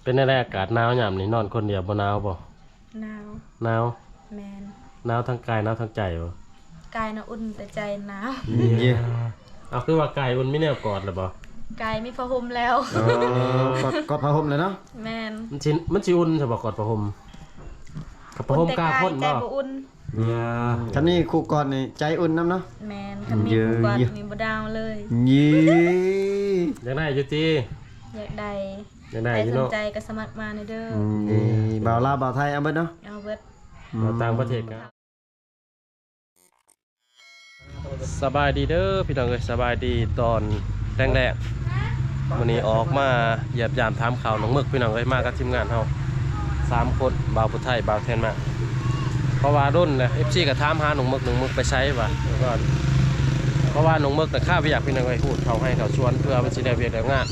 ປັນແນວໃດ ອາກາດໜາວຍາມນີ້ ນອນຄົນດຽວບໍ່ໜາວບໍ່? ໜາວ. ໜາວ? ແມ່ນ. ໜາວທັງກາຍ ໜາວທັງໃຈບໍ່? ກາຍນະອຸ່ນ ແຕ່ໃຈໜາວ. ເຢັນ. ເອົາ ຄືວ່າກາຍອຸ່ນ ມີແນວກອດແລ້ວບໍ່? ກາຍມີຜ້າຫົ່ມແລ້ວ. ເອີ ກອດ ກອດຜ້າຫົ່ມແລ້ວເນາະ. ແມ່ນ. ມັນຊິ ມັນຊິອຸ່ນຊະບໍ່ ກອດຜ້າຫົ່ມ? ຜ້າຫົ່ມກາຄົນບໍ່? ໃຈບໍ່ອຸ່ນ. ຄັນມີຄູ່ກອດນີ້ໃຈອຸ່ນນຳເນາະ. ແມ່ນ. ຄັນມີຄູ່ກອດນີ້ບໍ່ດາວເລີຍ. ຢາກໄດ້ຢູ່ຕິ? ຢາກໄດ້. ຢາກໄດ້ຢູ່ເນາະ. ໃຜສົນໃຈກໍສະໝັກມາແດ່ເດີ. ອືມ ນີ້ ບ່າວລາວ ບ່າວໄທ ເອົາເບິດເນາະ. ເອົາເບິດ. ອືມ ຕ່າງປະເທດກໍ ສະບາຍດີເດີພີ່ນ້ອງເອີຍ ສະບາຍດີຕອນແລງໆ. ມື້ນີ້ອອກມາຢ້ຽມຢາມຖາມຂ່າວນ້ອງເມິກພີ່ນ້ອງເອີຍ ມາກັບທີມງານເຮົາສາມຄົນ ບ່າວຜູ້ໄທ ບ່າວແທນມາ ເພາະວ່າດົນແລ້ວ ເອັຟຊີ ກໍຖາມຫານ້ອງເມິກ ນ້ອງເມິກໄປໃສວະ ເພາະວ່ານ້ອງເມິກນະຄາວຽກພີ່ນ້ອງເອີຍ ຮູດເຂົ້າໄຮ່ເຂົ້າສວນ ເພື່ອມັນຊິໄດ້ວຽກໄດ້ງານ.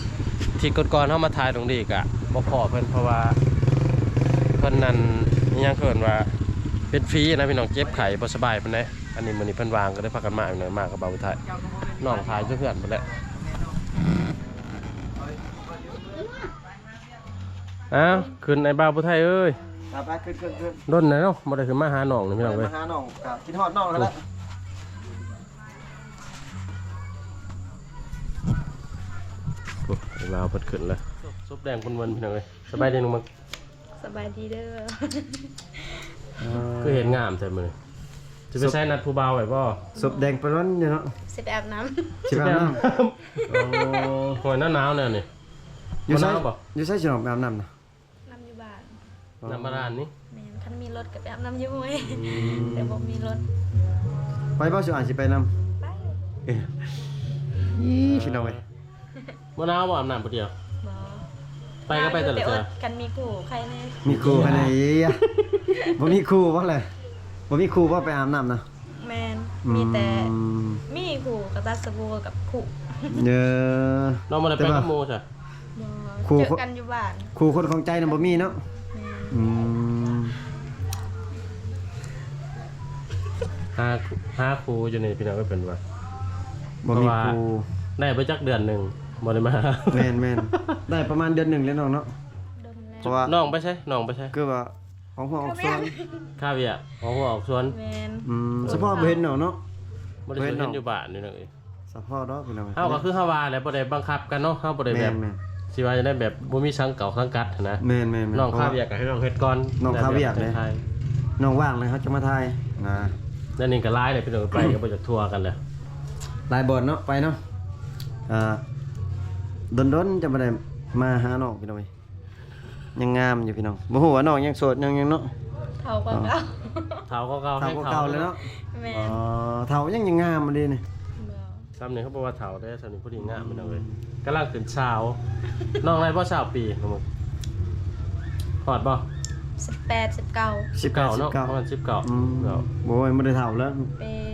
ທີກ່ອນໆເຮົາມາຖ່າຍນ້ອງດີກະບໍ່ພໍ້ເພິ່ນ ເພາະວ່າເພິ່ນນັ້ນ ອີຫຍັງເອີ້ນວ່າ ເປັນຝີນະພີ່ນ້ອງ ເຈັບໄຂ້ບໍ່ສະບາຍປານໃດ. ອັນນີ້ມື້ນີ້ເພິ່ນວ່າງກໍເລີຍພາກັນມາ ມາກັບບ່າວຜູ້ໄທ ນ້ອງຖ່າຍຢູ່ເຮືອນພຸ້ນແຫຼະ. ອ້າວ ຂຶ້ນໄອ້ບ່າວຜູ້ໄທເອີຍ. ໄປໆ ຂຶ້ນໆໆ. ດົນແລ້ວເນາະ ບໍ່ໄດ້ຂຶ້ນມາຫານ້ອງນີ້ພີ່ນ້ອງເອີຍ ມາຫານ້ອງ ກໍຄິດຮອດນ້ອງຫັ້ນແຫຼະ. ໂອ້ ລາວເພິ່ນຂຶ້ນແລ້ວ ສົບແດງເພິ່ນເວີນພີ່ນ້ອງເອີຍ. ສະບາຍດີນ້ອງມັກ. ສະບາຍດີເດີ. ຄືເຫັນງາມແທ້ມື້ນີ້ ຊິໄປໃສ ນັດຜູ້ບ່າວໄວ້ບໍ່? ສົບແດງປານນັ້ນຢູ່ເນາະ. ຊິໄປອາບນ້ຳ. ຊິໄປອາບນ້ຳ. ໂອ້ ຫ້ວຍໜາວໆແນວນີ້. ຢູ່ໃສ? ຢູ່ໃສຊິອອກໄປອາບນ້ຳນະ? ນ້ຳຢູ່ບ້ານ. ນ້ຳບາດານນີ້? ແມ່ນ. ຄັນມີລົດກໍໄປອາບນ້ຳຢູ່ຫ້ວຍ ແຕ່ບໍ່ມີລົດ. ໄປບໍ່? ສຸອາດຊິໄປນຳ. ໄປ. ອີ ພີ່ນ້ອງເອີຍ. ບໍ່ໜາວບໍ່ ອາບນ້ຳຜູ້ດຽວ? ບໍ່. ໄປກໍໄປແຕ່ລະເທື່ອ. ຄັນມີຄູ່ໄຄແນ່. ມີຄູ່ໄຄແນ່. ບໍ່ມີຄູ່ບໍ່ແຫຼະ? ບໍ່ມີຄູ່ບໍ່ໄປອາບນ້ຳນະ? ແມ່ນ. ມີແຕ່ ມີຄູ່ກໍຕັດສະບູກັບຄູ່. ເອີ ນ້ອງບໍ່ໄດ້ໄປນຳໝູ່ຊະ? ບໍ່. ຄູ່ ເຈີກັນຢູ່ບ້ານ. ຄູ່ຄົນຂອງໃຈນະບໍ່ມີເນາະ? ແມ່ນ. ອືມ ຫາ ຫາຄູ່ຢູ່ນີ້ພີ່ນ້ອງເອີຍ ເພິ່ນວ່າ ບໍ່ມີຄູ່. ໄດ້ບໍ່ຈັກເດືອນໜຶ່ງບໍ່ໄດ້ມາ. ແມ່ນໆ ໄດ້ປະມານເດືອນໜຶ່ງແລ້ວນ້ອງເນາະ. ເພາະວ່ານ້ອງໄປໃສ? ນ້ອງໄປໃສ? ຄືວ່າອອກຫົວອອກສວນ. ຄາວຽກ ອອກຫົວອອກສວນ. ແມ່ນ. ອືມ ສະເພາະບໍ່ເຫັນນ້ອງເນາະ. ບໍ່ໄດ້ເຫັນຢູ່ບ້ານນີ້ນ້ອງເອີຍ. ສະເພາະເນາະພີ່ນ້ອງເອີຍ. ເຮົາກໍຄືເຮົາວ່າແຫຼະ ບໍ່ໄດ້ບັງຄັບກັນເນາະ ເຮົາບໍ່ໄດ້ແບບ ແມ່ນໆ ຊິວ່າຈັ່ງໃດ ແບບບໍ່ມີສັງເກົ່າສັງກັດຫັ້ນນະ. ແມ່ນໆໆ. ນ້ອງຄາວຽກກໍໃຫ້ນ້ອງເຮັດກ່ອນ. ນ້ອງຄາວຽກເດ້. ນ້ອງວ່າງແລ້ວເຮົາຈະມາຖ່າຍນະ. ແລ້ວນີ້ກໍຫຼາຍແລ້ວພີ່ນ້ອງ ໄປກໍບໍ່ຢາກທົ່ວກັນແລ້ວ. ຫຼາຍບ່ອນເນາະ ໄປເນາະ. ອ່າ ດົນໆຈະບໍ່ໄດ້ມາຫານ້ອງພີ່ນ້ອງເອີຍ. ຍັງງາມຢູ່ພີ່ນ້ອງ. ບໍ່ຮູ້ວ່ານ້ອງຍັງໂສດຍັງຫຍັງເນາະ. ເຖົ້າກວ່າເກົ່າ. ເຖົ້າກວ່າເກົ່າ. ເຖົ້າກວ່າເກົ່າແລ້ວເນາະ. ແມ່ນ. ອໍ ເຖົ້າຍັງ ຍັງງາມອີ່ຫຼີນີ້. ບໍ່. ຊ່ຳນີ້ເຂົາບອກວ່າເຖົ້າເດ້ ຊ່ຳນີ້ພໍດີງາມພີ່ນ້ອງເອີຍ. ກຳລັງຂຶ້ນຊາວ. ນ້ອງໄດ້ບໍ່ຊາວປີ? ຮອດບໍ່? ສິບແປດ ສິບເກົ້າ. ສິບເກົ້າເນາະ. ປະມານສິບເກົ້າ. ອືມ ໂອ້ຍ ບໍ່ໄດ້ເຖົ້າແລ້ວ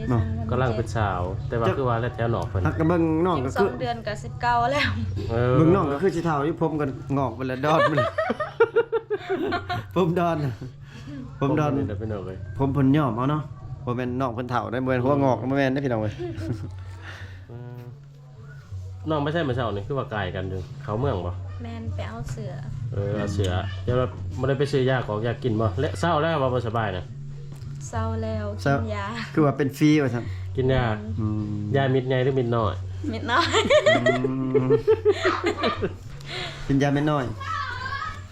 ເນາະ. ກຳລັງເປັນສາວ ແຕ່ວ່າຄືວ່າແລ້ວແຖວນອກເພິ່ນ ຫາກະເບິ່ງນ້ອງກໍຄື ສອງເດືອນກໍສິບເກົ້າແລ້ວ. ເອີ ເບິ່ງນ້ອງກໍຄືຊິເຖົ້າຢູ່ ຜົມກໍງອກໄປແລ້ວ ດອດໄປແລ້ວ ຜົມດອນ ຜົມດອນ. ຜົມເພິ່ນຍ້ອມເອົາເນາະ ບໍ່ແມ່ນນ້ອງເພິ່ນເຖົ້າເດ້ ບໍ່ແມ່ນຫົວງອກ ບໍ່ແມ່ນເດ້ພີ່ນ້ອງເອີຍ. ນ້ອງໄປໃສມື້ເຊົ້ານີ້ ຄືວ່າກາຍກັນຢູ່ ເຂົ້າເມືອງບໍ່? ແມ່ນ ໄປເອົາເສື້ອ. ເອີ ເອົາເສື້ອ. ແຕ່ວ່າບໍ່ໄດ້ໄປຊື້ຢາກອກຢາກິນບໍ່? ແລະ ເຊົາແລ້ວບໍ່ ບໍ່ສະບາຍນະ? ເຊົາແລ້ວ ກິນຢາ. ຄືວ່າເປັນຟຣີວ່າຊັ້ນ. ກິນຢາ. ອືມ ຢາເມັດໃຫຍ່ຫຼືເມັດນ້ອຍ? ເມັດນ້ອຍ. ອືມ ກິນຢາເມັດນ້ອຍ.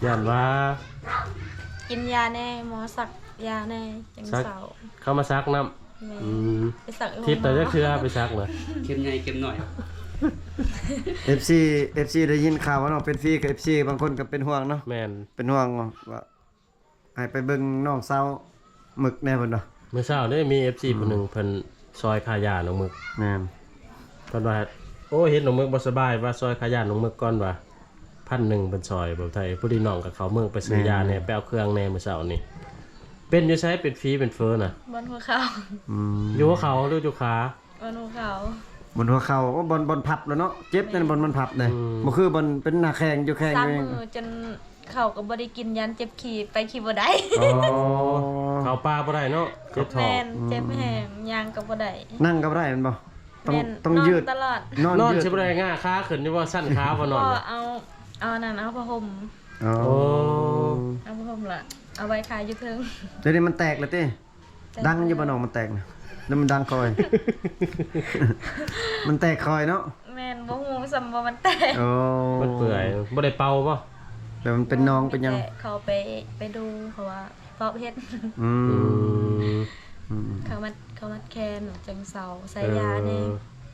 ຢ້ານວ່າ ກິນຢາແດ່ ໝໍສັກຢາແດ່ ຈັ່ງເຊົາ. ເຂົາມາສັກນຳ. ແມ່ນ. ອືມ ໄປສັກຢູ່ໂຮງໝໍ. ທິດແຕ່ຈັກເທື່ອໄປສັກນະ? ເຂັມໃຫຍ່ເຂັມນ້ອຍ. ເອັຟຊີ ເອັຟຊີ ໄດ້ຍິນຂ່າວວ່ານ້ອງເປັນຟຣີ ກໍ ເອັຟຊີ ບາງຄົນກໍເປັນຫ່ວງເນາະ. ແມ່ນ ເປັນຫ່ວງວ່າໃຫ້ໄປເບິ່ງນ້ອງສາວເມິກແດ່ເພິ່ນວ່າ. ມື້ເຊົ້ານີ້ມີ ເອັຟຊີ ອືມ ຜູ້ໜຶ່ງເພິ່ນຊ່ອຍຄ່າຢານ້ອງເມິກ. ແມ່ນ. ເພິ່ນວ່າ ໂອ້ ເຫັນນ້ອງເມິກບໍ່ສະບາຍ ວ່າຊ່ອຍຄ່າຢານ້ອງເມິກກ່ອນວ່າ ພັນໜຶ່ງເພິ່ນຊ່ອຍ ບໍ່ໄທ. ພໍດີນ້ອງກໍເຂົ້າເມືອງໄປຊື້ຢາແດ່ ອືມ ໄປເອົາເຄື່ອງແດ່ມື້ເຊົ້ານີ້. ເປັນຢູ່ໃສ? ເປັນຟຣີເປັນເຟີນະ? ບ່ອນຫົວເຂົ່າ. ອືມ ຢູ່ຫົວເຂົ່າຫຼືຢູ່ຂາ? ບ່ອນຫົວເຂົ່າ. ບ່ອນຫົວເຂົ່າ. ໂອ້ ບ່ອນ ບ່ອນພັບແລ້ວເນາະ ເຈັບນັ້ນ. ແມ່ນ. ບ່ອນມັນພັບເດ້. ອືມ ບໍ່ຄືບ່ອນເປັນໜ້າແຂ້ງ ຢູ່ແຂ້ງ. ສາມມື້ຈົນເຂົ້າກໍບໍ່ໄດ້ກິນ ຢ້ານເຈັບຂີ້ ໄປຂີ້ບໍ່ໄດ້. ອໍ ເຂົ້າປ່າບໍ່ໄດ້ເນາະ ເຈັບທ້ອງ. ແມ່ນ. ອືມ ເຈັບແຮງ ຍ່າງກໍບໍ່ໄດ້ ນັ່ງກໍບໍ່ໄດ້ແມ່ນບໍ່? ຕ້ອງ ແມ່ນ ຕ້ອງຍືດ ນອນຕະຫຼອດ. ນອນ ນອນຍືດ ຊິບໍ່ໄດ້ງ່າຂາຂຶ້ນຢູ່ບໍ່? ສັ້ນຂາບໍ່ນອນ. ກໍເອົາ ເອົານັ້ນ ເອົາຜ້າຫົ່ມ ອໍ ໂອ້ ເອົາຜ້າຫົ່ມລະ ເອົາໄວ້ຂາຍຢູ່ເທິງ. ດຽວນີ້ມັນແຕກແລ້ວຕິ? ແຕກ ດັງຢູ່ບໍ່ນ້ອງ ມັນແຕກນະ ຫຼືມັນດັງຄ່ອຍ? ມັນແຕກຄ່ອຍເນາະ. ແມ່ນ ບໍ່ຮູ້ຊ້ຳວ່າມັນແຕກ. ໂອ້ ມັນເປື່ອຍ ບໍ່ໄດ້ເປົ່າບໍ່? ແບບມັນເປັນໜອງເປັນຫຍັງ? ແຕ່ເຂົາໄປ ໄປດູ ເພາະວ່າ ຊອບເຮັດ. ອືມ ອືມ ເຂົາມັດ ເຂົາມັດແຂນ ຈັ່ງເຊົາ ໃສ່ຢາແດ່. ເອີ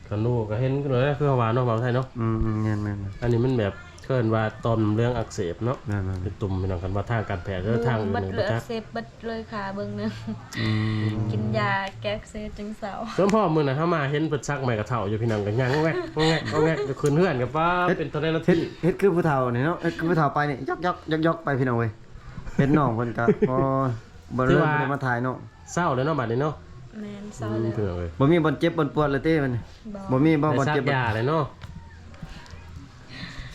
ຄັນຮູ້ກໍເຫັນຢູ່ແລ້ວ ຄືເຮົາວ່າເນາະ ເວົ້າໄທເນາະ. ອືມ ແມ່ນໆ ອັນນີ້ມັນແບບ ເອີ້ນວ່າຕ່ອມນ້ຳເຫຼືອງອັກເສບເນາະ. ແມ່ນໆ ເປັນຕຸ່ມ ພີ່ນ້ອງ ຄັນວ່າທາງການແພດ ຫຼືທາງອື່ນ ເບິດເລີຍ ອັກເສບເບິດເລີຍ ຂາເບິ່ງໜຶ່ງ. ອືມ ກິນຢາແກ້ອັກເສບຈຶ່ງເຊົາ. ສ່ວນພໍ່ມື້ນັ້ນເຮົາມາເຫັນເພິ່ນສັກໄມ້ກະເທົ້າຢູ່ ພີ່ນ້ອງ ກໍຍ່າງແວັກແວັກແວັກຢູ່ ຂຶ້ນເຮືອນກໍປ້າ ເຮັດ ເປັນເທົ່າໃດລະ ເຮັດ ເຮັດຄືຜູ້ເຖົ້ານີ້ເນາະ ເຮັດຄືຜູ້ເຖົ້າໄປນີ້ ຢອກໆໆ ໄປ ພີ່ນ້ອງເອີຍ. ເຫັນນ້ອງເພິ່ນກໍ ໂອ້ ບໍ່ເລີຍ ບໍ່ໄດ້ມາຖ່າຍນ້ອງ. ເຊົາແລ້ວເນາະ ບາດນີ້ເນາະ. ແມ່ນ ເຊົາແລ້ວ. ອືມ ພີ່ນ້ອງເອີຍ ບໍ່ມີບ່ອນເຈັບບ່ອນປວດເລີຍຕິ ມັນ ບໍ່ ບໍ່ມີບໍ່ ໄດ້ສັກຢາເລີຍເນາະ.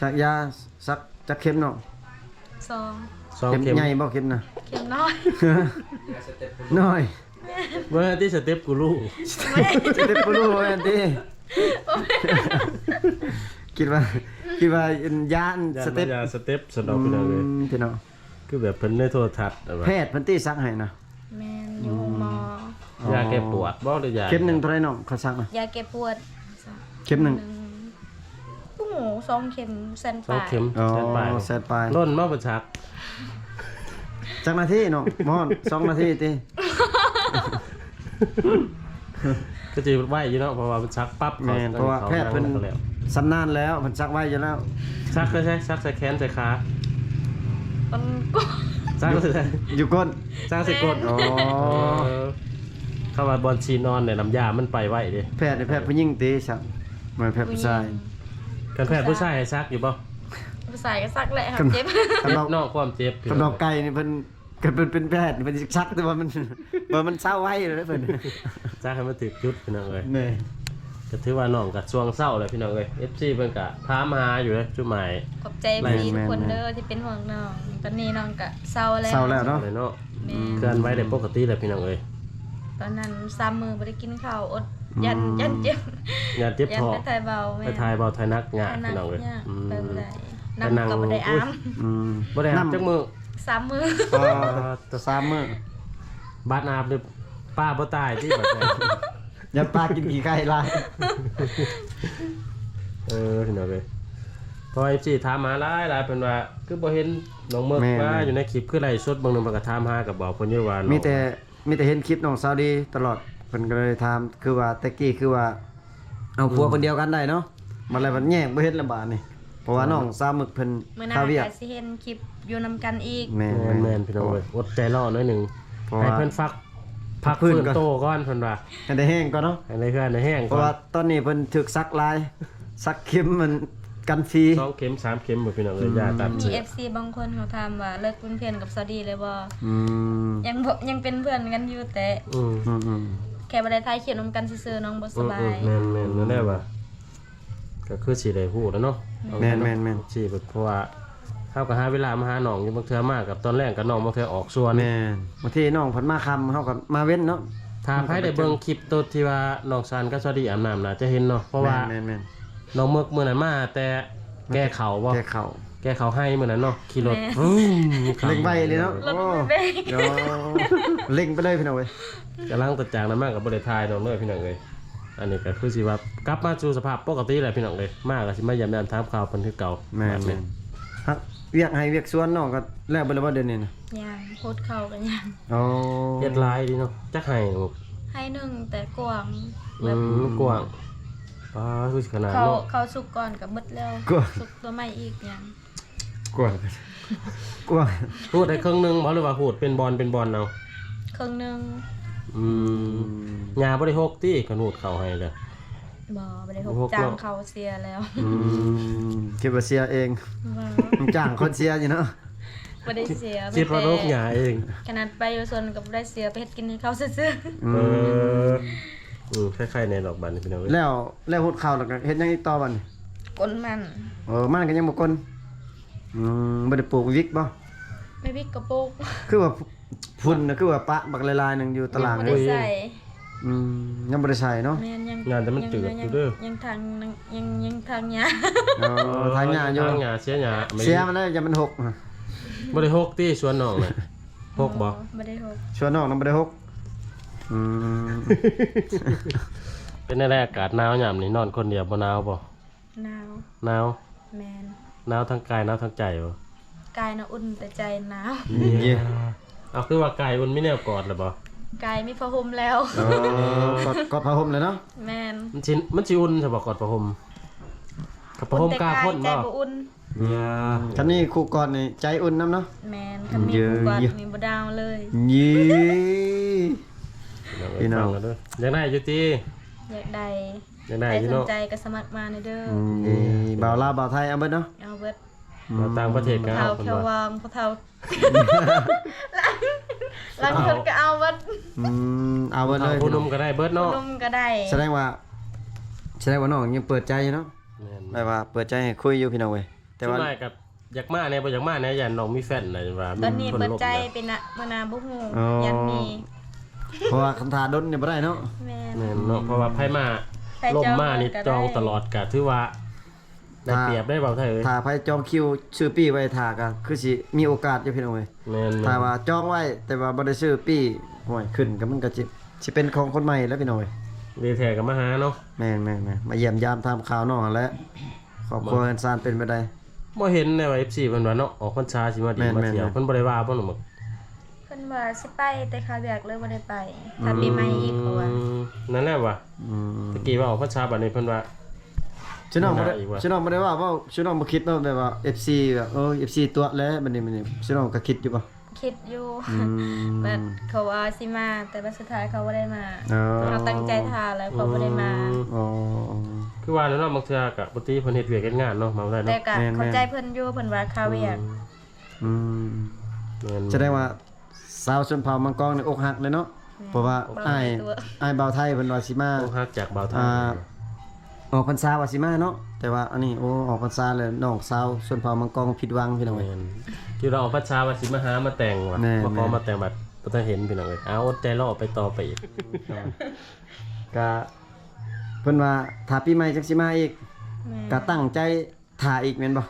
ສັກຢາ ສັກຈັກເຂັມນ້ອງ? ສອງ ສອງເຂັມ. ເຂັມໃຫຍ່ບໍ່ເຂັມນະ? ເຂັມນ້ອຍ ນ້ອຍ. ບໍ່ແມ່ນຕິ ສະເຕັບກູລູ ສະເຕັບກູລູບໍ່ແມ່ນຕິ? ຄິດວ່າ ຄິດວ່າຢ້ານ ຢ້ານສະເຕັບ ຢາສະເຕັບຊັ້ນດອກ ພີ່ນ້ອງເອີຍ. ອືມ ພີ່ນ້ອງ ຄືແບບເພິ່ນໃນໂທລະທັດ ແບບວ່າ ແພດເພິ່ນຕິສັກໃຫ້ນະ. ແມ່ນ ຢູ່ໂຮງໝໍ. ອໍ ຢາແກ້ປວດບໍ່ ຫຼືຢາ ເຂັມໜຶ່ງເທົ່າໃດນ້ອງ ເຂົາສັກນະ? ຢາແກ້ປວດ ເຂັມໜຶ່ງ ບໍ່ຮູ້ ສອງເຂັມແສນປາຍ. ສອງເຂັມ ອໍ ແສນປາຍ ແສນປາຍ. ດົນບໍ່ເພິ່ນສັກ? ຈັກນາທີນ້ອງ? ບໍ່ຮອດສອງນາທີຕິ? ກໍຊິໄວຢູ່ເນາະ ເພາະວ່າມັນສັກປັບ. ແມ່ນ ເພາະວ່າແພດເພິ່ນຊຳນານແລ້ວ ເພິ່ນສັກໄວຢູ່ແລ້ວ. ສັກໃສ່ໃສ? ສັກໃສ່ແຂນໃສ່ຂາ? ມັນກໍ ສັກໃສ່ໃສ? ຢູ່ກົ້ນ ສັກໃສ່ກົ້ນ. ແມ່ນ ອໍ ເອີ ຄຳວ່າບ່ອນຊິນອນນີ້ ນ້ຳຢາມັນໄປໄວເດ້. ແພດນີ້ແພດຜູ້ຍິງຕິສັກ? ບໍ່ແມ່ນແພດຜູ້ຊາຍ. ຜູ້ຍິງ. ຄັນແພດຜູ້ຊາຍໃຫ້ສັກຢູ່ບໍ່? ຜູ້ຊາຍກໍສັກແຫຼະ ຄັນ ເຈັບ ຄັນເວົ້າ ນ້ອງຄວາມເຈັບ ຄັນເວົ້າໄກນີ້ເພິ່ນ ຄັນເພິ່ນເປັນແພດເພິ່ນຊິສັກ ແຕ່ວ່າມັນ ວ່າມັນເຊົາໄວແລ້ວເພິ່ນ ສັກໃຫ້ມັນຖືກຈຸດ ພີ່ນ້ອງເອີຍ. ແມ່ນ ກໍຖືວ່ານ້ອງກໍຊ່ວງເຊົາແລ້ວ ພີ່ນ້ອງເອີຍ. ເອັຟຊີ ເພິ່ນກໍຖາມຫາຢູ່ເດ້ ຈຸໝາຍ. ຂອບໃຈ ແມ່ນ ເອັຟຊີ ທຸກຄົນເດີທີ່ເປັນຫ່ວງນ້ອງ. ຕອນນີ້ນ້ອງກໍເຊົາແລ້ວ ເຊົາແລະເນາະ. ແມ່ນ ເຄື່ອນໄຫວໄດ້ປົກກະຕິແລ້ວ ພີ່ນ້ອງເອີຍ. ຕອນນັ້ນສາມມື້ບໍ່ໄດ້ກິນເຂົ້າ ອົດ ຢ້ານ ອືມ ຢ້ານເຈັບ ຢ້ານເຈັບທ້ອງ ໄປຖ່າຍເບົາ. ແມ່ນ ໄປຖ່າຍເບົາ ຖ່າຍໜັກຍາກ ພີ່ນ້ອງເອີຍ. ອືມ ໄປບໍ່ໄດ້ ໄປນັ່ງ ນ້ຳກໍບໍ່ໄດ້ອາບ. ອືມ ບໍ່ໄດ້ອາບຈັກມື້ ສາມມື້. ອໍ ສາມມື້ ບາດອາບນີ້ປາບໍ່ຕາຍຕິ ບາດນີ້ ຢ້ານປາກິນຂີ້ໄກ່ຫຼາຍ. ເອີ ພີ່ນ້ອງເອີຍ ເພາະວ່າ ເອັຟຊີ ຖາມຫາຫຼາຍໆ ເພິ່ນວ່າຄືບໍ່ເຫັນນ້ອງເມິກ ແມ່ນໆ ມາຢູ່ໃນຄລິບ ຄືໄລຟ໌ສົດເບິ່ງໜຶ່ງ ເພິ່ນກໍຖາມຫາ ກໍບອກເພິ່ນຢູ່ວ່າ ມີແຕ່ ມີແຕ່ເຫັນຄລິບນ້ອງສາວດີຕະຫຼອດ ເພິ່ນກໍເລີຍຖາມ ຄືວ່າແຕ່ກີ້ຄືວ່າເອົາຜົວ ອືມ ຄົນດຽວກັນໄດ້ເນາະ ບັດແລ້ວມັນແຍກບໍ່ເຫັນລະບາດນີ້ ເພາະວ່າ ອືມ ນ້ອງສາວເມິກເພິ່ນ ມື້ໜ້າ ຄາວຽກ ກໍຊິເຫັນຄລິບຢູ່ນຳກັນອີກ. ແມ່ນໆ ແມ່ນໆ ພີ່ນ້ອງເອີຍ ອົດໃຈລໍໜ້ອຍໜຶ່ງ ເພາະວ່າ ໃຫ້ເພິ່ນພັກ ພັກຟື້ນໂຕກ່ອນ ເພິ່ນວ່າ ໃຫ້ໄດ້ແຮງກ່ອນເນາະ ໃຫ້ໄດ້ເຮືອນໄດ້ແຮງກ່ອນ ເພາະວ່າຕອນນີ້ເພິ່ນຖືກສັກຫຼາຍ ສັກເຂັມມັນກັນຟີ ສອງເຂັມ ສາມເຂັມ ພີ່ນ້ອງເອີຍ. ອືມ ຢາຕ້ານເຊື້ອ ມີເອັຟຊີບາງຄົນເຂົາຖາມວ່າ ເລີກເປັນເພື່ອນກັບສາວດີແລ້ວບໍ່? ອືມ ຍັງບໍ່ ຍັງເປັນເພື່ອນກັນຢູ່ແຕ່ ອືມ ອືມໆ ແຄ່ບໍ່ໄດ້ຖ່າຍຄລິບນຳກັນຊື່ໆ ນ້ອງບໍ່ສະບາຍ. ອືມໆ ແມ່ນໆ ນັ້ນແຫຼະວ່າ ກໍຄືຊິໄດ້ຮູ້ແລ້ວເນາະ. ແມ່ນໆໆ ຊິ ເພາະວ່າເຮົາກໍຫາເວລາມາຫານ້ອງຢູ່ ບາງເທື່ອມາກັບຕອນແລງກັບນ້ອງ ບາງເທື່ອອອກສວນ. ແມ່ນ ບາງທີນ້ອງເພິ່ນມາຄ່ຳ ເຮົາກໍມາເວັນເນາະ. ຖ້າໃຜໄດ້ເບິ່ງຄລິບໂຕທີ່ວ່ານ້ອງຊານກັບສາວດີອາບນ້ຳ ໜ້າຈະເຫັນເນາະ ເພາະວ່າ ແມ່ນໆໆ ນ້ອງເມິກມື້ນັ້ນມາແຕ່ແກ່ເຂົ້າບໍ່? ແກ່ເຂົ້າ ແກ່ເຂົ້າໄຮ່ມື້ນັ້ນເນາະ ຂີ່ລົດ ແມ່ນ ວຶ້ງ ເລັ່ງໄວເລີຍເນາະ. ໂອ້ ໂອ້ ເລັ່ງໄປເລີຍພີ່ນ້ອງເອີຍ. ກຳລັງ ແຕ່ຈາກນັ້ນມາກໍບໍ່ໄດ້ຖ່າຍນ້ອງເລີຍ ພີ່ນ້ອງເອີຍ. ອັນນີ້ກໍຄືຊິວ່າກັບມາສູ່ສະພາບປົກກະຕິແລ້ວ ພີ່ນ້ອງເອີຍ. ມາກໍຊິມາຢ້ຽມຢາມຖາມຂ່າວເພິ່ນຄືເກົ່າ. ແມ່ນໆ ຫາວຽກໃຫ້ວຽກສວນນ້ອງກໍແລ້ວເບິດແລ້ວບໍ່ດຽວນີ້ນະ? ຍັງ ໂພດເຂົ້າກໍຍັງ. ອໍ ເຮັດຫຼາຍດີເນາະ. ຈັກໄຮ່ລູກ? ໄຮ່ໜຶ່ງ ແຕ່ກວ້າງ ອືມ ແບບ ມັນກວ້າງ. ປາ ຄືຊິຂະໜາດ ເຂົ້າ ເນາະ ເຂົ້າສຸກກ່ອນກໍເບິດແລ້ວ ກວ້າງ ສຸກຕົວໃໝ່ອີກຍັງ. ກວ້າງ ກວ້າງ ຮູດໄດ້ເຄິ່ງໜຶ່ງບໍ່ ຫຼືວ່າຮູດເປັນບ່ອນເປັນບ່ອນເອົາ? ເຄິ່ງໜຶ່ງ. ອືມ ອືມ ຫຍ້າບໍ່ໄດ້ຫົກຕິ ຄັນຮູດເຂົ້າໄຮ່ເດີ? ບໍ່ ບໍ່ໄດ້ຫົກ ຫົກ ຈ້າງເນາະ ເຂົາເສຍແລ້ວ. ອືມ ອືມ ຄິດວ່າເສຍເອງ. ບໍ່ ຈ້າງຄົນເສຍຢູ່ເນາະ. ບໍ່ໄດ້ເສຍ ຊິປະໂດກຫຍ້າເອງ. ຂະໜາດໄປຢູ່ສວນກໍບໍ່ໄດ້ເສຍ ໄປເຮັດກິນໃຫ້ເຂົາຊື່ໆ. ອືມ ເອີ ອືມ ໄຄໆ ແດ່ດອກບາດນີ້ ພີ່ນ້ອງເອີຍ. ແລ້ວ ແລ້ວຮຸດເຂົ້າແລ້ວກໍເຮັດຫຍັງອີກຕໍ່ບາດນີ້? ກົນມັນ. ເອີ ມັນກໍຍັງບໍ່ກົນ. ອືມ ບໍ່ໄດ້ປູກຫວິກບໍ່? ແມ່ຫວິກກໍປູກ. ຄືວ່າຝຸ່ນນະ ຄືວ່າປະບັກຫຼາຍໆໜຶ່ງຢູ່ຕະຫຼາງ. ຍັງບໍ່ໄດ້ໃສ່. ອືມ ຍັງບໍ່ໄດ້ໃສ່ເນາະ. ແມ່ນ ຍັງ ຢ້ານແຕ່ມັນເຈື່ອນຢູ່ເດີ. ຍັງ ຍັງ ຍັງ ຍັງຖາງຫຍ້າ. ອໍ ຖາງຫຍ້າຢູ່ ຖາງຫຍ້າ ເສຍຫຍ້າ ເສຍມັນແລ້ວ ຢ່າມັນຫົກ. ບໍ່ໄດ້ຫົກຕິ ຊວນນ້ອງນະ? ຫົກບໍ່? ບໍ່ ບໍ່ໄດ້ຫົກ. ຊວນນ້ອງນຳບໍ່ໄດ້ຫົກ. ອືມ ເປັນແນວໃດ ອາກາດໜາວຍາມນີ້ ນອນຄົນດຽວບໍ່ໜາວບໍ່? ໜາວ. ໜາວ? ແມ່ນ. ໜາວທັງກາຍ ໜາວທັງໃຈບໍ່? ກາຍນະອຸ່ນ ແຕ່ໃຈໜາວ. ເຢັນ. ເອົາ ຄືວ່າກາຍອຸ່ນ ມີແນວກອດແລ້ວບໍ່? ກາຍມີຜ້າຫົ່ມແລ້ວ. ເອີ ກອດ ກອດຜ້າຫົ່ມແລ້ວເນາະ. ແມ່ນ. ມັນຊິ ມັນຊິອຸ່ນຊະບໍ່ ກອດຜ້າຫົ່ມ? ກັບຜ້າຫົ່ມກາຄົນບໍ່? ໃຈບໍ່ອຸ່ນ. ເອີ ຄັນມີຄູ່ກອດນີ້ໃຈອຸ່ນນຳເນາະ. ແມ່ນ. ຄັນມີ ເອີ ຄູ່ກອດນີ້ບໍ່ດາວເລີຍ. ເອີ ພີ່ນ້ອງ ຢາກໄດ້ຢູ່ຕິ? ຢາກໄດ້. ຢາກໄດ້ຢູ່ເນາະ. ໃຜສົນໃຈກໍສະໝັກມາແດ່ເດີ. ອືມ ເອີ ບ່າວລາວ ບ່າວໄທ ເອົາເບິດເນາະ? ເອົາເບິດ. ອືມ ບ່າວຕ່າງປະເທດກໍເອົາ. ຜູ້ເຖົ້າແຂວວວອງ ຜູ້ເຖົ້າ ລາງຄົນກໍເອົາເບິດ. ອືມ ເອົາເບິດເລີຍ. ຜູ້ໜຸ່ມກໍໄດ້ເບິດເນາະ. ຜູ້ໜຸ່ມກໍໄດ້. ສະແດງວ່າ ສະແດງວ່ານ້ອງຍັງເປີດໃຈຢູ່ເນາະ. ແມ່ນ. ແບບວ່າເປີດໃຈໃຫ້ຄຸຍຢູ່ ພີ່ນ້ອງເອີຍ. ແຕ່ວ່າ ສ່ວນຫຼາຍກໍຢາກມາແດ່ ບໍ່ຢາກມາແດ່ ຢ້ານນ້ອງມີແຟນນະວ່າ. ຕອນນີ້ເປີດໃຈເປັນນະ ມື້ໜ້າບໍ່ຮູ້. ອໍ ຢ້ານມີ. ເພາະວ່າຄັນຖ້າດົນນີ້ບໍ່ໄດ້ເນາະ. ແມ່ນ. ແມ່ນເນາະ. ເພາະວ່າໃຜມາ ໃຜ ລົມມານີ້ຈອງຕະຫຼອດ ກໍຖືວ່າໄດ້ປຽບໄດ໋ ບ່າວໄທເອີຍ. ຖ້າໃຜຈອງຄິວຊື້ປີ້ໄວ້ຖ້າ ກໍຄືຊິມີໂອກາດຢູ່ ພີ່ນ້ອງເອີຍ. ແມ່ນໆ. ຖ້າວ່າຈອງໄວ້ ແຕ່ວ່າບໍ່ໄດ້ຊື້ປີ້ ໂອ້ຍ ຂຶ້ນກໍມັນກໍຊິ ຊິເປັນຂອງຄົນໃໝ່ແລ້ວ ພີ່ນ້ອງເອີຍ. ດີແທ້ກໍມາຫາເນາະ. ແມ່ນໆໆ. ມາຢ້ຽມຢາມຖາມຂ່າວນ້ອງຫັ້ນແຫຼະ ຄອບຄົວເຮືອນຊານເປັນແບບໃດ? ບໍ່ເຫັນແນວວ່າ ເອັຟຊີ ເພິ່ນວ່າເນາະ ອອກພັນສາຊິມາດິນ ແມ່ນໆໆ ມາທ່ຽວ ເພິ່ນບໍ່ໄດ້ວ່າບໍ່ນ້ອງ? ເພິ່ນວ່າຊິໄປ ແຕ່ຄາວຽກເລີຍບໍ່ໄດ້ໄປ. ຖ້າປີໃໝ່ອີກ ເພິ່ນວ່າ. ອືມ ນັ້ນແຫຼະວ່າ. ອືມ ຕະກີ້ວ່າອອກພັນສາ ບັດນີ້ເພິ່ນວ່າ ຊະນ້ອງບໍ່ໄດ້ ຊະນ້ອງບໍ່ໄດ້ວ່າ ເວົ້າ ຊະນ້ອງບໍ່ຄິດເນາະ ແບບວ່າ ເອັຟຊີ ແບບ ເອີ ເອັຟຊີຕົວະແລ້ວ ບັດນີ້ ບັດນີ້ ຊະນ້ອງກໍຄິດຢູ່ບໍ່? ຄິດຢູ່. ອືມ ແບບເຂົາວ່າຊິມາ ແຕ່ວ່າສຸດທ້າຍເຂົາບໍ່ໄດ້ມາ. ເອີ ເຮົາຕັ້ງໃຈຖ້າແລ້ວ ເຂົາບໍ່ໄດ້ມາ. ອືມ ອໍ ຄືວ່າແຫຼະເນາະ ບາງເທື່ອກໍບໍ່ຕິ ເພິ່ນເຮັດວຽກເຮັດງານເນາະ ມາບໍ່ໄດ້ເນາະ. ແຕ່ກໍເຂົ້າໃຈເພິ່ນຢູ່ ເພິ່ນວ່າຄາວຽກ. ອືມ ອືມ ແມ່ນ ສະແດງວ່າຊາວຊົນເຜົ່າມັງກອງນີ້ອົກຫັກເລີຍເນາະ. ແມ່ນ ເພາະວ່າອ້າຍ ອ້າຍບ່າວໄທເພິ່ນວ່າຊິມາ ອົກຫັກຈາກບ່າວໄທ. ອ່າ ອອກພັນສາວ່າຊິມາເນາະ ແຕ່ວ່າອັນນີ້ ໂອ້ ອອກພັນສາແລ້ວ ນ້ອງສາວຊົນເຜົ່າມັງກອງຜິດຫວັງ ພີ່ນ້ອງເອີຍ. ແມ່ນ ທີ່ວ່າອອກພັນສາວ່າຊິມາຫາມາແຕ່ງວ່າ ແມ່ນໆ ມາຂໍມາແອົງ ບັດບໍ່ທັນເຫັນ ພີ່ນ້ອງເອີຍ. ເອົາ ອົດໃຈລໍໄປຕໍ່ໄປອີກ. ກະເພິ່ນວ່າຖ້າປີໃໝ່ຈັ່ງຊິມາອີກ. ແມ່ນ ກະຕັ້ງໃຈ ຖ້າອີກແມ່ນບໍ່?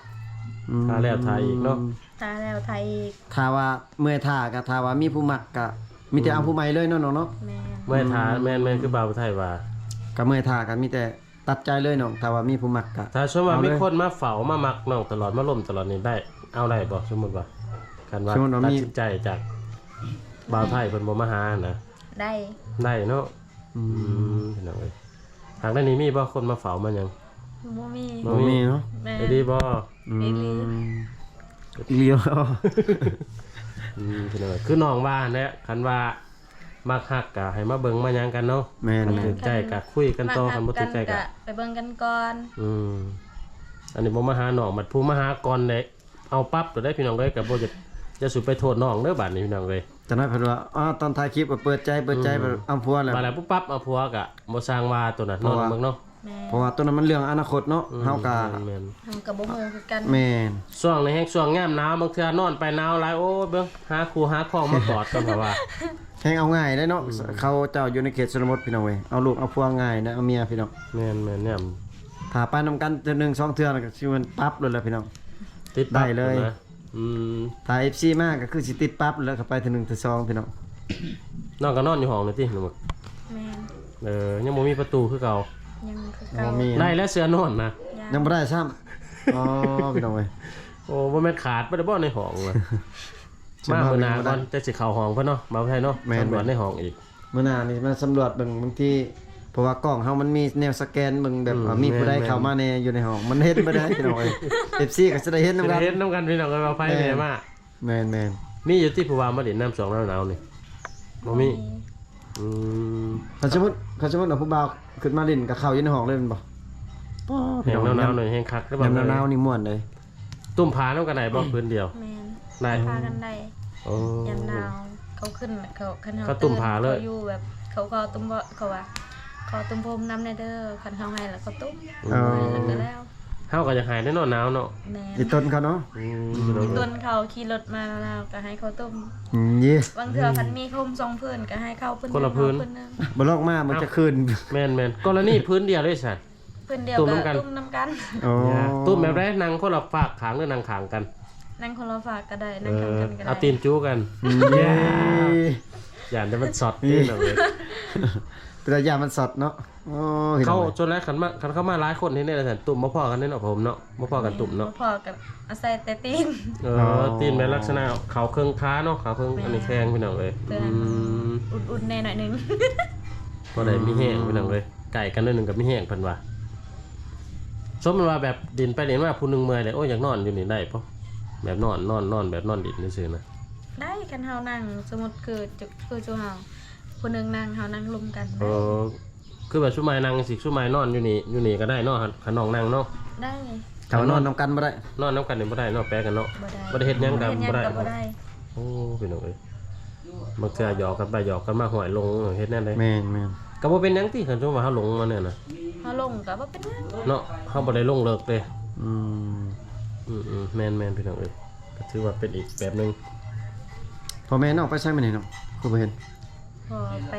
ອືມ ຖ້າແລ້ວຖ້າອີກເນາະ. ຖ້າແລ້ວຖ້າອີກ. ຖ້າວ່າເມື່ອຍຖ້າ ກໍຖ້າວ່າມີຜູ້ມັກ ກໍມີແຕ່ເອົາ ອືມ ຜູ້ໃໝ່ເລີຍເນາະ ນ້ອງເນາະ. ແມ່ນ ເມື່ອຍຖ້າ. ອືມ ແມ່ນໆ ຄືບ່າວໄທວ່າ ກໍເມື່ອຍຖ້າ ກໍມີແຕ່ຕັດໃຈເລີຍນ້ອງ ຖ້າວ່າມີຜູ້ມັກ ກໍ ຖ້າສົມມຸດວ່າມີຄົນມາເຝົ້າ ມາມັກນ້ອງຕະຫຼອດ ມາລົມຕະຫຼອດນີ້ ໄດ້ ເອົາໄດ້ບໍ່? ສົມມຸດວ່າ ຄັນວ່າ ສົມມຸດວ່າ ຕັດ ມີ ສິນໃຈຈາກບ່າວໄທເພິ່ນບໍ່ມາຫານະ. ໄດ້ ໄດ້ເນາະ. ອືມ ອືມ ພີ່ນ້ອງເອີຍ ທາງໃດນີ້ມີບໍ່ ຄົນມາເຝົ້າມາຫຍັງ? ບໍ່ມີ ບໍ່ມີເນາະ. ແມ່ນ ອີ່ຫຼີບໍ່? ອືມ ອີ່ຫຼີ ອີ່ຫຼີ. ອືມ ພີ່ນ້ອງເອີຍ ຄືນ້ອງວ່າຫັ້ນແຫຼະ ຄັນວ່າມັກຮັກກໍໃຫ້ມາເບິ່ງມາຫຍັງກັນເນາະ. ແມ່ນໆ ຄັນຖືກໃຈກໍຄຸຍກັນຕໍ່ ຄັນບໍ່ຖືກໃຈກໍໄປເບິ່ງກັນກ່ອນ. ອືມ ອັນນີ້ບໍ່ມາຫານ້ອງ ບັດຜູ້ມາຫາກ່ອນເດ້ ເອົາປັບໂລດເດ້ ພີ່ນ້ອງເອີຍ. ກໍບໍ່ຢາກ ຢ່າສູ່ໄປໂທດນ້ອງເດີ ບາດນີ້ ພີ່ນ້ອງເອີຍ. ຈັກໜ້ອຍເພິ່ນວ່າ ອໍ ຕອນຖ່າຍຄລິບກໍເປີດໃຈ ເປີດໃຈ ອືມ ເປີດ ເອົາຜົວແລ້ວ ບາດແລ້ວປຸບປັບເອົາຜົວກໍບໍ່ຊ່າງວ່າໂຕນັ້ນ ເນາະ ເບິ່ງເນາະ. ແມ່ນ ເພາະວ່າໂຕນັ້ນມັນເລື່ອງອະນາຄົດເນາະ. ອືມ ເຮົາກໍ ແມ່ນໆ ເຮົາກໍບໍ່ຮູ້ຄືກັນ. ແມ່ນ ຊ່ວງໃນແຮງ ຊ່ວງຍາມໜາວ ບາງເທື່ອນອນໄປໜາວຫຼາຍ ໂອ້ຍ ເບິ່ງ ຫາຄູ່ຫາຄອງມາກອດກ່ອນ ເພາະວ່າ ແຮງເອົາງ່າຍເດ້ເນາະ. ອືມ ເຂົາເຈົ້າຢູ່ໃນເຂດຊົນນະບົດ ພີ່ນ້ອງເອີຍ ເອົາລູກເອົາຜົວງ່າຍນະ ເອົາເມຍ ພີ່ນ້ອງ. ແມ່ນໆ ຍາມ ຖ້າໄປນຳກັນເທື່ອໜຶ່ງສອງເທື່ອ ກໍຊິແມ່ນປັບໂລດແຫຼະ ພີ່ນ້ອງ. ຕິດປັບໄດ້ເລີຍນະ. ອືມ ຖ້າເອັຟຊີມາກໍຄືຊິຕິດປັບແລ້ວ ກໍໄປເທື່ອໜຶ່ງເທື່ອສອງ ພີ່ນ້ອງ. ນ້ອງກໍນອນຢູ່ຫ້ອງນີ້ຕິ? ແມ່ນ. ເອີ ຍັງບໍ່ມີປະຕູຄືເກົ່າ? ຍັງຄືເກົ່າ. ບໍ່ມີ. ໄດ້ແລ້ວເສື້ອນອນນະ? ຍັງ ຍັງບໍ່ໄດ້ຊ້ຳ. ອໍ ພີ່ນ້ອງເອີຍ ໂອ້ ບໍ່ແມ່ນຂາດໄປແລ້ວບໍ່ໃນຫ້ອງນະ? ມາມື້ໜ້າກ່ອນ ຈັກຊິເຂົ້າຫ້ອງເພິ່ນເນາະ ບ່າວໄທເນາະ. ແມ່ນໆ ສຳຫຼວດໃນຫ້ອງອີກ. ມື້ໜ້ານີ້ມາສຳຫຼວດເບິ່ງ ບາງທີ ເພາະວ່າກ້ອງເຮົາມັນມີແນວສະແກນເບິ່ງ ແບບ ອືມ ວ່າມີຜູ້ໃດ ແມ່ນໆ ເຂົ້າມາແດ່ຢູ່ໃນຫ້ອງ ມັນເຫັນບໍ່ໄດ້ ພີ່ນ້ອງເອີຍ. ເອັຟຊີກໍຈະໄດ້ເຫັນນຳກັນ ເຫັນນຳກັນ ພີ່ນ້ອງເອີຍ ວ່າໃຜແດ່ມາ. ແມ່ນໆ ມີຢູ່ຕິ ຜູ້ວ່າມາຫຼິ້ນນຳຊ່ວງໜາວໆນີ້? ບໍ່ມີ. ບໍ່ມີ. ອືມ ຄັນສົມມຸດ ຄັນສົມມຸດວ່າຜູ້ບ່າວຂຶ້ນມາຫຼິ້ນ ກໍເຂົ້າຢູ່ໃນຫ້ອງເລີຍແມ່ນບໍ່? ອໍ ພີ່ນ້ອງ ແຮງໜາວໆ ຍາມ ນີ້ແຮງຄັກເດີ. ຍາມໜາວໆນີ້ມ່ວນເດ້. ຕຸ້ມຜ້ານຳກັນໄດ້ບໍ່ ຜືນດຽວ? ແມ່ນ. ໄດ້ ພາກັນໄດ້. ໂອ້ ຍາມໜາວເຂົາຂຶ້ນ ເຂົາ ຄັນເຮົາ ເຂົາຕຸ້ມຜ້າເລີຍ ເຂົາຢູ່ແບບ ເຂົາຂໍຕຸ້ມ ເຂົາວ່າ ຂໍຕຸ້ມຜົມນຳແດ່ເດີ ຄັນເຮົາໃຫ້ແລ້ວເຂົາຕຸ້ມ. ອືມ ໃຫ້ແລ້ວກໍແລ້ວ. ເຮົາກໍຢາກໃຫ້ເດ້ເນາະ ໜາວເນາະ. ແມ່ນ. ອີ່ຕົນເຂົາເນາະ. ອືມ ອີ່ຕົນເຂົາຂີ່ລົດມາແລ້ວກໍໃຫ້ເຂົາຕຸ້ມ. ອືມ ເຢ້ ບາງເທື່ອຄັນມີຜົມສອງຜືນກໍໃຫ້ເຂົາຜືນໜຶ່ງ ຄົນລະຜຜືນ. ບໍ່ລອກມາມັນຈະຄືນ. ແມ່ນໆ ກໍລະນີຜືນດຽວເລີຍຊັ້ນ. ເພິ່ນດຽວ ຕຸ້ມນຳກັນ ກໍຕຸ້ມນຳກັນ. ອໍ ຕຸ້ມແບບໃດ? ນັ່ງຄົນລະຟາກຂ້າງ ຫຼືນັ່ງຂ້າງກັນ? ນັ່ງຄົນລະຟາກກໍໄດ້ ນັ່ງຂ້າງກັນກໍໄດ້ ເອີ ເອົາຕີນຈູກັນ ອືມ ຢ້ານແຕ່ມັນຊັອດຕິ ເອີ ເນາະ ເປັນຕາຢ້ານມັນຊັອດເນາະ. ໂອ້ ເຂົາ ພີ່ນ້ອງເອີຍ ສ່ວນຫຼາຍຄັນມາ ຄັນເຂົາມາຫຼາຍຄົນເຮັດແນວໃດຊັ້ນ ຕຸ້ມບໍ່ພໍກັນເດ້ເນາະ ຜ້າຫົ່ມເນາະ ບໍ່ພໍກັນ ແມ່ນ ຕຸ້ມເນາະ ບໍ່ພໍກັນ ອາໄສແຕ່ຕີນ ເອີ ອໍ ຕີນແບບລັກສະນະເຂົ້າເຄິ່ງຂາເນາະ ເຂົ້າເຄິ່ງ ແມ່ນ ອັນນີ້ແຂງ ພີ່ນ້ອງເອີຍ ເພື່ອໃຫ້ມັນ ອືມ ອຸ່ນໆແດ່ໜ້ອຍໜຶ່ງ ພໍໄດ້ມີແຮງ ອືມ ພີ່ນ້ອງເອີຍ ໃກ້ກັນໜ້ອຍໜຶ່ງກໍມີແຮງ ເພິ່ນວ່າ. ສົມມຸດວ່າແບບຫຼິ້ນໄປຫຼິ້ນມາຜູ້ໜຶ່ງເມື່ອຍແລ້ວ ໂອ້ຍ ຢາກນອນຢູ່ນີ້ໄດ້ບໍ່? ແບບນອນ ນອນ ນອນແບບນອນຫຼິ້ນຊື່ໆນະ ໄດ້ ຄັນເຮົານັ່ງ ສົມມຸດຄື ຄືຊຸເຮົາ ຜູ້ໜຶ່ງນັ່ງ ເຮົານັ່ງລົມກັນ ເອີ ໄດ້ ຄືແບບຊຸມອ້າຍນັ່ງຈັ່ງຊີ້ ຊຸມອ້າຍນອນຢູ່ນີ້ ຢູ່ນີ້ກໍໄດ້ເນາະ ຄັນ ຄັນນ້ອງນັ່ງເນາະ ໄດ້ ຖ້າວ່ານອນນຳກັນບໍ່ໄດ້ ນອນນຳກັນນີ້ບໍ່ໄດ້ເນາະ ແປກັນເນາະ ບໍ່ໄດ້ ບໍ່ໄດ້ເຮັດຫຍັງກໍບໍ່ໄດ້ ບໍ່ໄດ້ ໂອ້ ພີ່ນ້ອງເອີຍ ບາງເທື່ອຫຍອກກັນໄປຫຍອກກັນມາ ຫ້ວຍ ຫຼົງ ເຮັດແນວໃດ ແມ່ນໆ ກໍບໍ່ເປັນຫຍັງຕິ ຄັນສົມມຸດວ່າເຮົາຫຼົງມາແນວນັ້ນ ເຮົາຫຼົງກໍບໍ່ເປັນຫຍັງ ເນາະ ເຮົາບໍ່ໄດ້ຫຼົງເລິກເດ້ ອືມ ອືມໆ ແມ່ນໆ ພີ່ນ້ອງເອີຍ ກໍຖືວ່າເປັນອີກແບບໜຶ່ງ. ພໍ່ແມ່ນ້ອງໄປໃສມື້ນີ້ນ້ອງ ຄືບໍ່ເຫັນ? ພໍ່ໄປ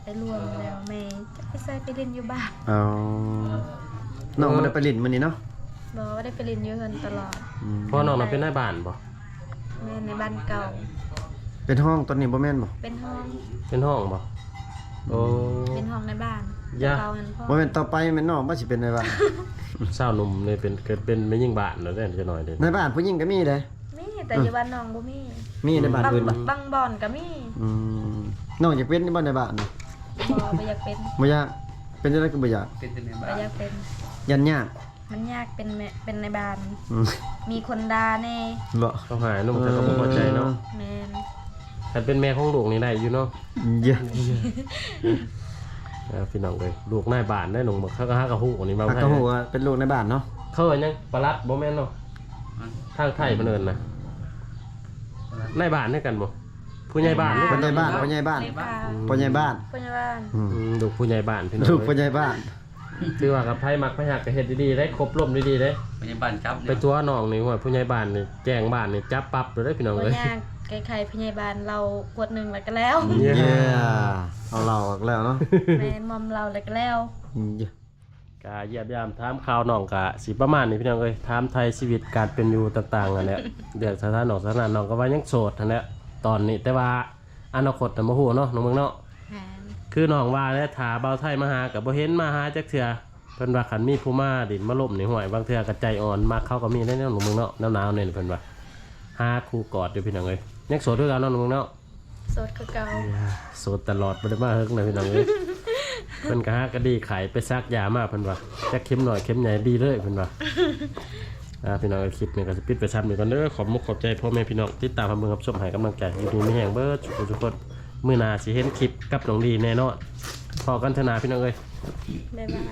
ໄປລວມແລ້ວ ແມ່ຈັກໄປໃສ ໄປຫຼິ້ນຢູ່ບ້ານ. ອໍ ນ້ອງບໍ່ໄດ້ໄປຫຼິ້ນມື້ນີ້ເນາະ? ບໍ່ ບໍ່ໄດ້ໄປຫຼິ້ນ ຢູ່ເຮືອນຕະຫຼອດ. ອືມ ພໍ່ນ້ອງນະເປັນນາຍບ້ານບໍ່? ແມ່ນ ນາຍບ້ານເກົ່າ. ເປັນຮອງຕອນນີ້ບໍ່ແມ່ນບໍ່? ເປັນຮອງ ເປັນຮອງບໍ່? ໂອ້ ເປັນຮອງນາຍບ້ານ ຢ່າ ເກົ່າຫັ້ນພໍ່ ບໍ່ແມ່ນຕໍ່ໄປແມ່ນນ້ອງບໍ່ຊິເປັນນາຍບ້ານ? ຊາວໜຸ່ມນີ້ເປັນ ເກີດເປັນແມ່ຍິງບ້ານແລ້ວເດ້ ຈັກໜ້ອຍເດ້ ນາຍບ້ານຜູ້ຍິງກໍມີເດ້. ມີ ແຕ່ ອືມ ຢູ່ບ້ານນ້ອງບໍ່ມີ. ມີໃນບ້ານອື່ນ ບາງ ບາງບ່ອນກໍມີ. ອືມ ນ້ອງຢາກເປັນຢູ່ບໍ່ໃນບ້ານ? ບໍ່ ບໍ່ຢາກເປັນ. ບໍ່ຢາກ? ເປັນຈັ່ງໃດຄືບໍ່ຢາກ? ເປັນແຕ່ແມ່ບ້ານ ບໍ່ຢາກເປັນ. ຢ້ານຍາກ? ມັນຍາກເປັນແມ່ ເປັນນາຍບ້ານ. ອືມ ມີຄົນດ່າແດ່. ບໍ່ ເຂົາຫາຍເນາະ ເອີ ເຂົາກໍບໍ່ພໍໃຈເນາະ. ແມ່ນ ຄັນເປັນແມ່ຂອງລູກນີ້ໄດ້ຢູ່ເນາະ. ເອີ ພີ່ນ້ອງເອີຍ ລູກນາຍບ້ານໄດ້ ນ້ອງເບິ່ງ ເຂົາກໍຫາກໍຮູ້ນີ້ ເຂົາກໍຮູ້ວ່າເປັນລູກນາຍບ້ານເນາະ. ເຂົາເອີ້ນຫຍັງ? ປະຫຼັດບໍ່ແມ່ນເນາະ? ທາງໄທເພິ່ນເອີ້ນນະ ນາຍບ້ານຄືກັນບໍ່? ຜູ້ໃຫຍ່ບ້ານ ຜູ້ໃຫຍ່ບ້ານ ຜູ້ໃຫຍ່ບ້ານ ອືມ ຜູ້ໃຫຍ່ບ້ານ ຜູ້ໃຫຍ່ບ້ານ. ອືມ ອືມ ລູກຜູ້ໃຫຍ່ບ້ານ ພີ່ນ້ອງ ລູກຜູ້ໃຫຍ່ບ້ານ. ຖືວ່າຄັນໃຜມັກໃຜຮັກກໍເຮັດດີໆເດ້ ຄົບລົມດີໆເດ້. ຜູ້ໃຫຍ່ບ້ານຈັບ ໄປຕົວະນ້ອງນີ້ ໂອ້ຍ ຜູ້ໃຫຍ່ບ້ານນີ້ແຈ້ງບ້ານນີ້ຈັບປັບເລີຍເດ້ ພີ່ນ້ອງເອີຍ. ບໍ່ຍາກ ໃກ້ໆ ຜູ້ໃຫຍ່ບ້ານເວົ້າກວດໜຶ່ງແລ້ວກໍແລ້ວ. ເຢ້ ເອົາເຫຼົ້າແລ້ວເນາະ. ແມ່ນ ມອມເຫຼົ້າແລ້ວກໍແລ້ວ. ເຢ້ ກະຢ້ຽມຢາມຖາມຂ່າວນ້ອງກະຊິປະມານນີ້ ພີ່ນ້ອງເອີຍ ຖາມໄຖ່ຊີວິດການເປັນຢູ່ຕ່າງໆຫັ້ນແຫຼະ ເລື່ອງສະຖານອກສະຖານະ ນ້ອງກໍວ່າຍັງໂສດຫັ້ນແຫຼະຕອນນີ້ ແຕ່ວ່າ ອະນາຄົດນະບໍ່ຮູ້ເນາະ ນ້ອງເມືອງເນາະ. ແມ່ນ ຄືນ້ອງວ່າແຫຼະ ຖ້າບ່າວໄທມາຫາກໍບໍ່ເຫັນມາຫາຈັກເທື່ອ. ເພິ່ນວ່າຄັນມີຜູ້ມາດິນມາລົມນີ້ ຫ້ວຍ ບາງເທື່ອກໍໃຈອ່ອນ ມັກເຂົາກໍມີເດ້ເນາະ ນ້ອງເມືອງເນາະ. ໜາວໆແນ່ເພິ່ນວ່າ ຫາຄູ່ກອດຢູ່ ພີ່ນ້ອງເອີຍ. ຍັງໂສດຄືເກົ່າເນາະ ນ້ອງເມືອງເນາະ? ໂສດຄືເກົ່າ. ໂສດຕະຫຼອດ ບໍ່ໄດ້ມາເຫິງເລີຍ ພີ່ນ້ອງເອີຍ. ເພິ່ນກໍຫາກະດີໄຂ້ ໄປສັກຢາມາ ເພິ່ນວ່າ ຈັກເຂັມນ້ອຍເຂັມໃຫຍ່ດີເລີຍ ເພິ່ນວ່າ. ອ່າ ພີ່ນ້ອງເອີຍ ຄລິບນີ້ກໍຊິປິດໄປຊ່ຳນີ້ກ່ອນເດີ. ຂອບມຸກຂອບໃຈພໍ່ແມ່ພີ່ນ້ອງ ຕິດຕາມຮັບເບິ່ງຮັບຊົມ ໃຫ້ກຳລັງໃຈ ຢູ່ດີມີແຮງເບິດສູ່ຜູ້ສູ່ຄົນ. ມື້ໜ້າຊິເຫັນຄລິບກັບນ້ອງດີແນ່ນອນ. ພໍ້ກັນເທື່ອໜ້າ ພີ່ນ້ອງເອີຍ ບາຍບາຍ.